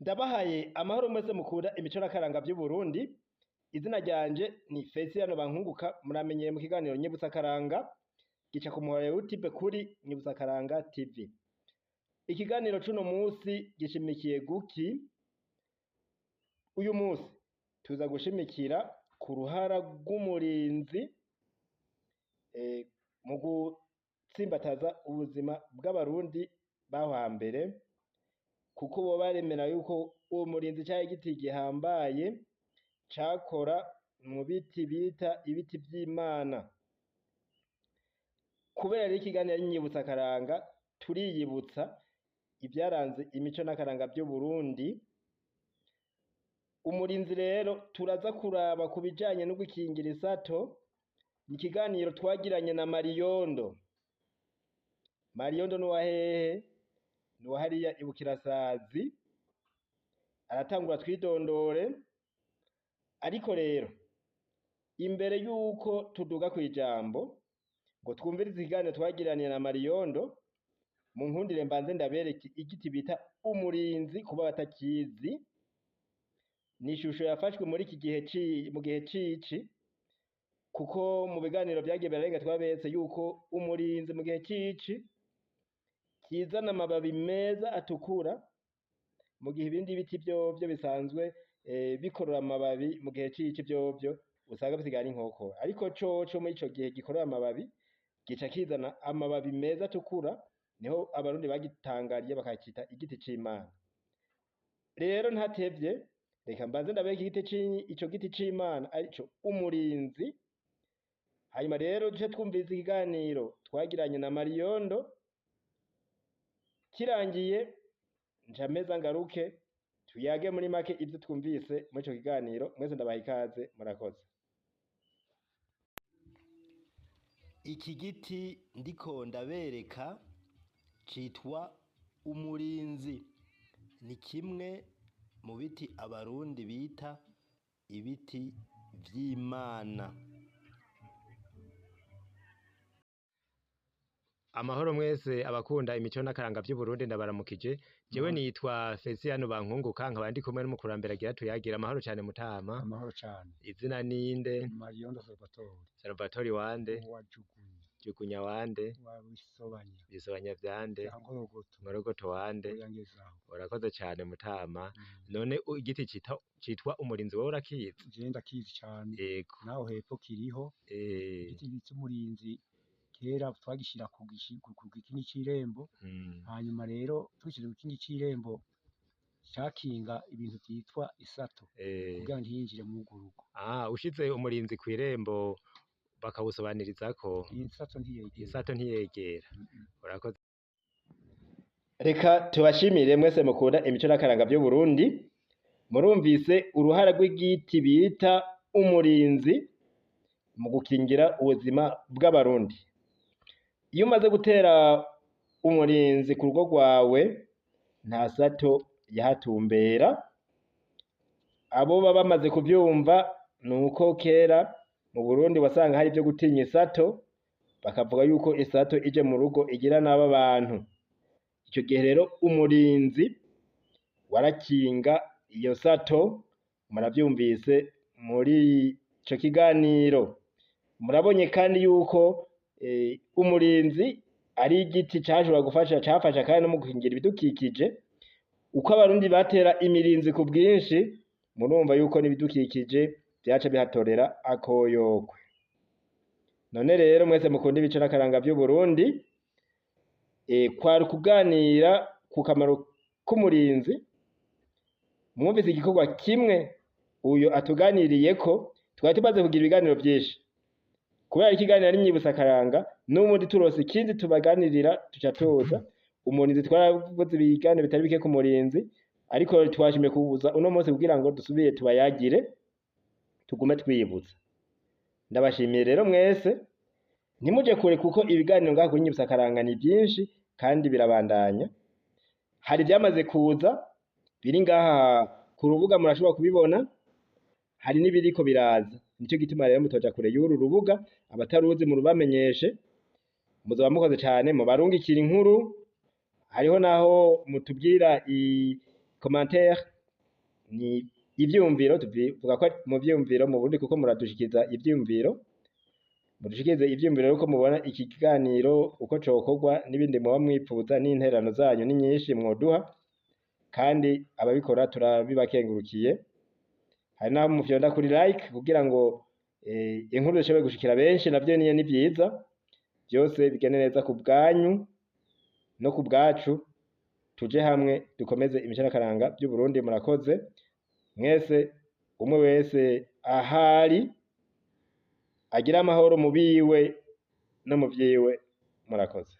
Ndabahaye amahoro mwese mukunda imico n'akaranga vy'Uburundi. Izina ryanje ni Feliciano Bankunguka, muramenyere mu kiganiro Nyibutsa Akaranga gica ku muhora wa YouTube kuri Nyibutsa Akaranga TV. Ikiganiro c'uno musi gishimikiye guki? Uyu musi tuza gushimikira ku ruhara rw'umurinzi mu gutsimbataza ubuzima bw'abarundi baho hambere, kuko boba baremera yuko uwo murinzi cari igiti gihambaye cakora mu biti bita ibiti vy'Imana. Kubera rero ikiganiro ari Nyibutsa Akaranga, turiyibutsa ivyaranze imico n'akaranga vy'Uburundi. Umurinzi rero turaza kuraba ku bijanye no gukingira isato, ni ikiganiro twagiranye na Mariyondo. Mariyondo n'uwa hehe? N'uwa hariya i Bukirasazi. Aratangura twidondore, ariko rero imbere yuko tuduga kw'ijambo ngo twumvirize ikiganiro twagiraniye na Mariyondo, munkundire mbanze ndabereke igiti bita umurinzi kuba batakizi. Ni ishusho yafashwe muri iki gihe mu gihe cici, kuko mu biganiro vyagiye birarenga twaberetse yuko umurinzi mu gihe cici kizana amababi meza atukura, mu gihe ibindi biti vyovyo bisanzwe bikorora amababi mu gihe cici vyovyo usanga bisigaye ari inkokora, ariko coco muri ico gihe gikorora amababi gica kizana amababi meza atukura, niho abarundi bagitangariye bakacita igiti c'Imana. Rero ntatevye, reka mbanze ndabereke ico giti c'Imana arico umurinzi, hanyuma rero duce twumviriza ikiganiro twagiranye na Mariyondo, kirangiye nca mpeza ngaruke tuyage muri make ivyo twumvise muri ico kiganiro. Mwese ndabaha ikaze, murakoze. Iki giti ndiko ndabereka citwa umurinzi, ni kimwe mu biti abarundi bita ibiti vy'Imana. Amahoro mwese abakunda imico n'akaranga vy'Uburundi, ndabaramukije. Jewe nitwa Feliciano Bankunguka, nkaba ndi kumwe n'umukurambere agira tuyagira. Amahoro cane mutama. Amahoro cane. Izina ninde? Mariyondo Salvatore. Salvatore wande? Wa Jugunya. Jugunya wande? Wa Bisobanya. Bisobanya vyande? Vya Nkorogoto. Nkorogoto wande? Oyangezaho. Urakoze cane mutama. None igiti citwa umurinzi wowe urakizi? Je ndakizi cane. Yego. Naho hepfo kiriho. Igiti bita umurinzi kera twagishira ku gikingi c'irembo. Hanyuma rero tugishize ku gikingi c'irembo cakinga ibintu vyitwa isato kugira ntiyinjire muri urwo rugo. Ushize umurinzi kw'irembo bakawusobaniririzako Isato ntiyegera. Isato ntiyegera. Urakoze. Reka tubashimire mwese mukunda imico n'akaranga vy'Uburundi. Murumvise uruhara rw'igiti bita umurinzi mu gukingira ubuzima bw'abarundi. Iyo umaze gutera umurinzi ku rugo rwawe, nta sato yahatumbera. Abo baba bamaze kuvyumva nuko kera mu Burundi wasanga hari ivyo gutinya isato, bakavuga yuko isato ije mu rugo igira nabi abantu. Ico gihe rero umurinzi warakinga iyo sato, muravyumvise muri ico kiganiro. Murabonye kandi yuko umurinzi ari igiti cashobora gufasha, cafasha kandi no mu gukingira ibidukikije. Uko abarundi batera imirinzi ku bwinshi, murumva yuko n'ibidukikije vyaca bihatorera akoyokwe. None rero mwese mukunda ibice n'akaranga vy'Uburundi, kwari kuganira ku kamaro k'umurinzi. Mwumvise igikorwa kimwe uyo atuganiriyeko, twari tumaze kugira ibiganiro vyinshi. Kubera ikiganiro ari Nyibutsa Akaranga, n'ubundi turose ikindi tubaganirira tuca tuza. Umurinzi twaravuze ibiganiro bitari bike ku murinzi, ariko twashimye kuza uno munsi kugira ngo dusubire tubayagire, tugume twiyibutsa. Ndabashimiye rero mwese, ntimuje kure kuko ibiganiro ngaha kuri Nyibutsa Akaranga ni vyinshi kandi birabandanya. Hari ivyamaze kuza biri ngaha ku rubuga murashobora kubibona, hari n'ibiriko biraza. Nico gituma rero mutoja kure y'uru rubuga, abataruzi murubamenyeshe, muzoba mukoze cane, mubarungikira inkuru. Hariho naho mutubwira i commentaire. Ni ivyumviro, tubivuga ko ari mu vyumviro mu Burundi, kuko muradushikiza ivyumviro. Mudushikirize ivyumviro uko mubona iki kiganiro, uko cokorwa n'ibindi muba mwipfuza, n'intererano zanyu ni nyinshi mwoduha, kandi ababikora turabibakengurukiye. Hari n'aho mufyonda kuri like kugira ngo inkuru zishobore gushikira benshi, navyo niyo ni vyiza. Vyose bigende neza ku bwanyu no ku bwacu, tuje hamwe dukomeze imico n'akaranga vy'Uburundi. Murakoze mwese, umwe wese ahari agira amahoro mu biwe no mu vyiwe. Murakoze.